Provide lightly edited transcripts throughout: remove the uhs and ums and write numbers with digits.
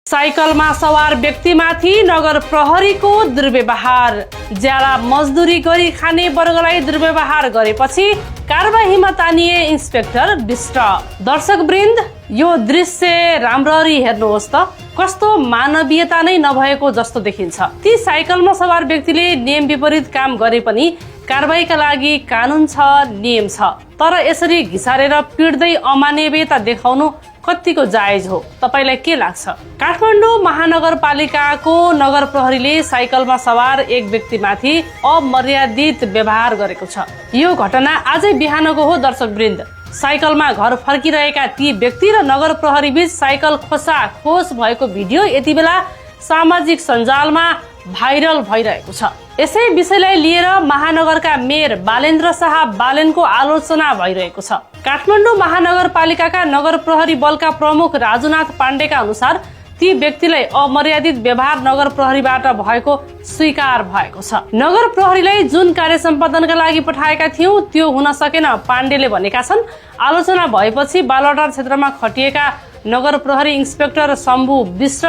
साइकलमा सवार व्यक्तिमाथि नगर प्रहरीको दुर्व्यवहार। ज्याला मजदुरी गरी खाने वर्गलाई दुर्व्यवहार गरेपछि कारबाहीमा तानिए इन्सपेक्टर विष्ट। दर्शकवृन्द, यो दृश्य राम्ररी हेर्नुहोस् त, कस्तो मानवीयता नै नभएको जस्तो देखिन्छ। ती साइकलमा सवार व्यक्तिले नियम विपरीत काम गरे पनि कारबाहीका लागि कानुन छ, नियम छ, तर यसरी घिसारेर पिट्दै अमानवीयता देखाउनु कतिको जायज हो? तपाईलाई के लाग्छ? काठमाडौँ महानगरपालिकाको नगर प्रहरीले साइकलमा सवार एक व्यक्तिमाथि अमर्यादित व्यवहार गरेको छ। यो घटना आजै बिहानको हो। दर्शकवृन्द, साइकलमा घर फर्किरहेका ती व्यक्ति र नगर प्रहरी बीच साइकल खोसाखोस भएको भिडियो यति बेला सामाजिक सञ्जालमा भाइरल भइरहेको छ। यसै विषयलाई लिएर महानगरका मेयर बालेन्द्र शाह बालेनको आलोचना भइरहेको छ। काठमाडौँ महानगरपालिकाका नगर प्रहरी बलका प्रमुख राजुनाथ पाण्डेका अनुसार ती व्यक्तिलाई अमर्यादित व्यवहार नगर प्रहरीबाट भएको स्वीकार भएको छ। नगर प्रहरीलाई जुन कार्य सम्पादनका लागि पठाएका थियौं त्यो हुन सकेन, पाण्डेले भनेका छन्। आलोचना भएपछि बालुवाटार क्षेत्रमा खटिएका नगर प्रहरी इन्सपेक्टर शम्भु विष्ट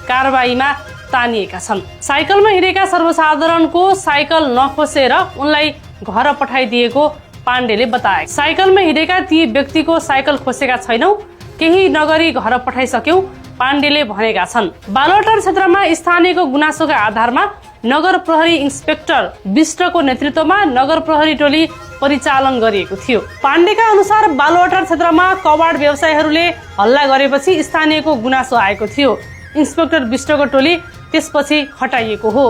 कारबाहीमा तानिएका छन्। साइकलमा हिँडेका सर्वसाधारणको साइकल नखोसेर उनलाई घर पठाइदिएको पाण्डेले बताए। साइकलमा हिँडेका ती व्यक्तिको साइकल खोसेका छैनौं, केही नगरी घर पठाइसक्यौं, पाण्डेले भनेका छन्। बालुवाटार क्षेत्रमा स्थानीयको गुनासोका आधारमा नगर प्रहरी इन्सपेक्टर विष्टको नेतृत्वमा नगर प्रहरी टोली परिचालन गरिएको थियो। पाण्डेका अनुसार बालुवाटार क्षेत्रमा कबाड व्यवसायीहरूले हल्ला गरेपछि स्थानीयको गुनासो आएको थियो। इन्सपेक्टर विष्टको टोली त्यसपछि हटाइएको हो।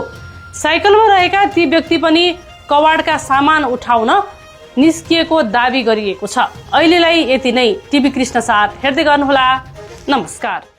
साइकलमा रहेका ती व्यक्ति पनि कबाडका सामान उठाउन निस्किएको दावी गरिएको छ। अहिलेलाई यति नै। टिभी कृष्ण साथ हेर्दै गर्नुहोला। नमस्कार।